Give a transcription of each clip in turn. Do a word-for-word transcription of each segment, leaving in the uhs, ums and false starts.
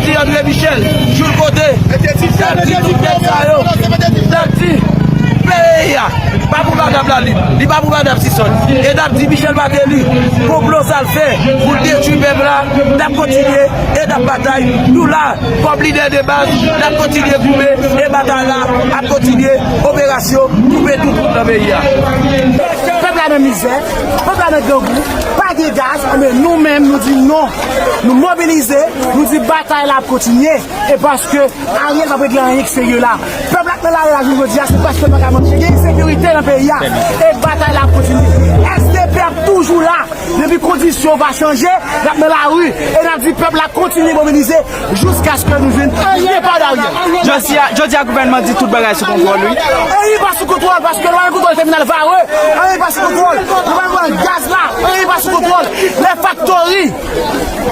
Ti André Michel, jou l kote, n ap di tout nèg sa yo, n ap di peyi a pa pou Madam Lalim, li pa pou Madam Sison. E n ap di Michel Martelly, konplo sa l fè pou l detwi pèp la, n ap kontinye e n ap batay. Nou la, kòm lidè de baz, n ap kontinye goumen e batay la ap kontinye. Operasyon koupe tout wout nan peyi a. Pèp la nan mizè, pèp la nan grangou, pa gen gaz, men nou menm nou di non. Nou mobilize, nou di batay la ap kontinye. E paske Ariel p ap regle anyen ki serye la. Pèp la k nan lari la jounen jodi a, se paske l pa ka manje. Gen ensekirite nan peyi a. E batay la ap kontinye. S D P ap toujou la. Depi kondisyon pa chanje, n ap nan lari. E n ap di pèp la kontinye mobilize jiskaske nou jwenn depa Ariel. Jodi a, jodi a gouvènman di tout bagay sou kontwòl, wi. Anyen pa sou kontwòl, paske nou pa gen kontwòl tèminal Varreux. Anyen pa sou kontwòl. Nou pa gen kontwòl gaz la. Anyen pa sou kontwòl. Lè faktori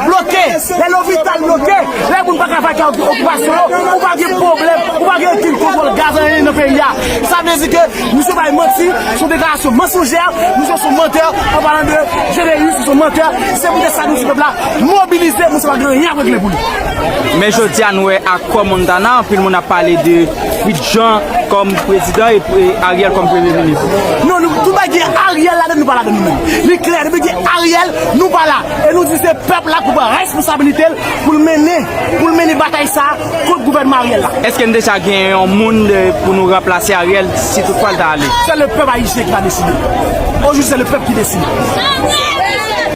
bloke, lè lopital bloke, lè moun pa ka fè okipasyon yo, ou pa gen pwoblèm, ou pa gen okenn kontwòl gaz anyen nan peyi a. Sa vle di ke misye bay manti, se yon deklarasyon mansonjè, misye se yon mantè, an palan de Généus, se yon mantè. Se poutèt sa nou di pèp la, mobilize, misye pa gen anyen ap regle pou li. Men jodi a nou wè akò Montana, anpil moun ap pale de Fritz Jean kòm prezidan e, e Ariel kòm premye minis. Non, nou, tout bagay gen Ariel ladan, nou pa ladan nou menm. Li klè, depi gen Ariel, nou pa la. E nou di se pèp la pou pran responsabilite l, pou l mennen, pou l mennen batay sa a kont gouvènman Ariel la. Èske n deja gen yon moun de, pou nou ranplase Ariel si toutfwa l ta ale? Se le pèp ayisyen ki va deside. Ojou, se le pèp ki deside.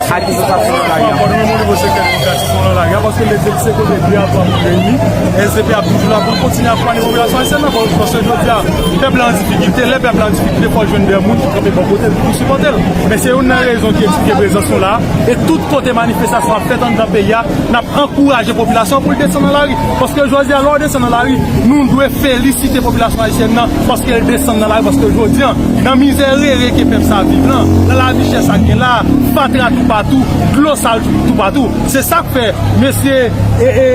A ki sou sa pou nan lari a? Bon, nou menm, o nivo sektè demokratik, nou nan lari a, paske l te di se kote de a twa moun reyini, S D P ap toujou la pou l kontinye ap pale popilasyon ayisyèn nan, paske jodi a, pèp la an difikilte, lè pèp la an difikilte, fò l jwenn de moun ki kanpe bò kote l pou sipòte l. Men se youn nan rezon ki eksplike prezans nou la, e tout kote manifestasyon ap fèt anndan peyi a, n ap ankouraje popilasyon an pou l desann nan lari. Paske jodi a, lè w desann nan lari, nou dwe felisite popilasyon ayisyèn nan, paske l desann nan lari, paske jodi a, nan mizè rere ke pèp sa viv lan, nan lavi chè sa k gen la, fatra toupatou, dlo sal tou, toupatou. Se sa k fè, mesye, e, e,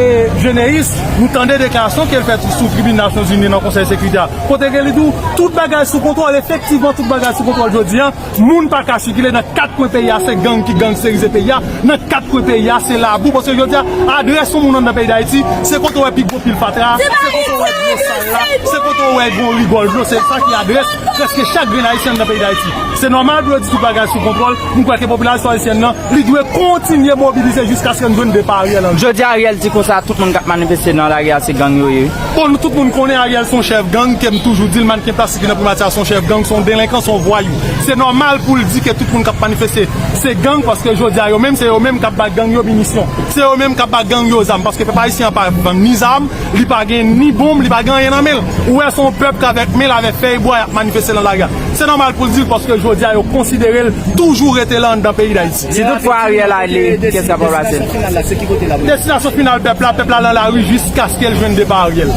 Généus, nou tande deklarasyon ke l fè sou tribin Nasyonzini nan Konsèy Sekirite a. Kote ke li di w, tout bagay sou kontwòl, efektivman, tout bagay sou kontwòl jodi a. Moun pa ka sikile nan kat kwen peyi a, se gang ki gangsterize peyi a. Nan kat kwen peyi a, se labou. Paske jodi a, adrès yon moun anndan peyi Dayiti, se kote w wè pi gwo pil fatra, se kote w wè dlo sal la, se kote w wè gon rigòl dlo, se sa ki adrès prèske chak grenn ayisyen anndan peyi Dayiti. Se nòmal pou yo di tout bagay sou kontwòl. M kwè ke popilasyon ayisyèn nan, li dwe kontinye mobilize jiskaske n jwenn depa Ariel an. Jodi a, Ariel di konsa, tout moun k ap manifeste nan lari a, se gang yo ye. Bon, nou tout moun konnen Ariel se yon chèf gang, ke m toujou di l, mannken plastik ki nan primati a se yon chèf gang, se yon delenkan, se yon vwayou. Se nòmal pou l di ke tout moun k ap manifeste se gang, paske jodi a yo menm, se yo menm k ap ba gang yo minisyon. Se yo menm k ap ba gang yo zam, paske pèp ayisyen an pa vann ni zam, li pa gen ni bonm, li pa gen anyen nan men l. Ou wè se yon pèp k avèk men l, avèk fèy bwa, y ap manifeste nan lari a. Se nòmal pou l di l, paske jodi a yo konsidere l toujou rete la anndan peyi Dayiti. Si toutfwa Ariel ale, kiyès k ap ranplase l? Destinasyon final pèp la, pèp la nan lari jiskaske l jwenn depa Ariel.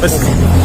Mèsi.